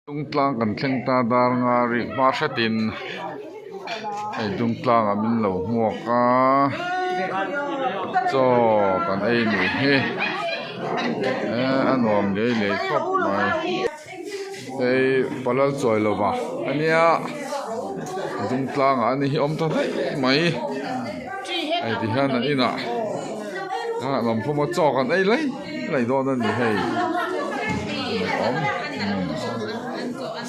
Dungtlang kan thleng ta dar nga rik hma hretin hei dungtlang ah min lo hmuak a chaw kan ei nih hi eh a nuam lei lei khawp mai hei palal chawi lova ania dungtlang ah ani hi awm ta daih mai hei ti hian an inah ah lam hlawm a chaw kan ei lai lai dawn a ni hei awm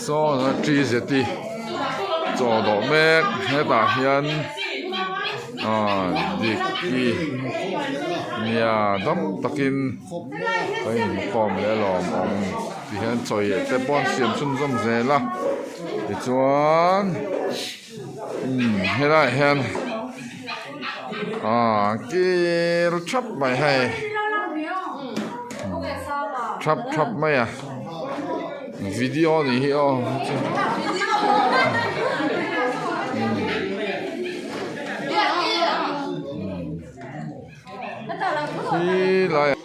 saw tri zeti chaw dawh mek hetah hian ah dikki nia dam takin a inkhawm leh alawm awm ti hian chawi te pawh an siam chhunzawm zel a tichuan umm helaiah hian aaa kil thap mai hei thap thap mai a video a nih hi aw khi laiah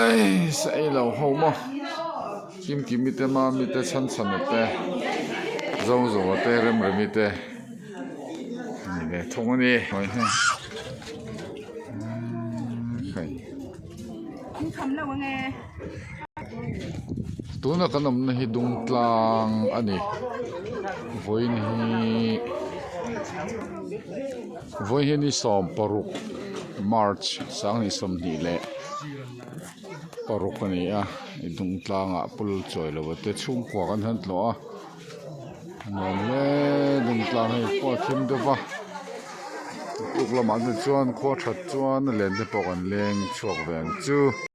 ei sa ei lo ho maw Kimkimi te Mami te Chhanchhana te Zozoa te Remremi te a ni ve thung a ni tuna kan awmna hi Dungtlang a ni vawiin hi vawiin hi ni 16 March 2021 leh paruk a ni a i dung tlangah pul chawi lo te chhungkua kan han tlawh a a nuam hle dung tlang hei khua a thim deuh va tuk lamah te chuan khua that chuan a len te pawh kan leng chhuak ve ang chu.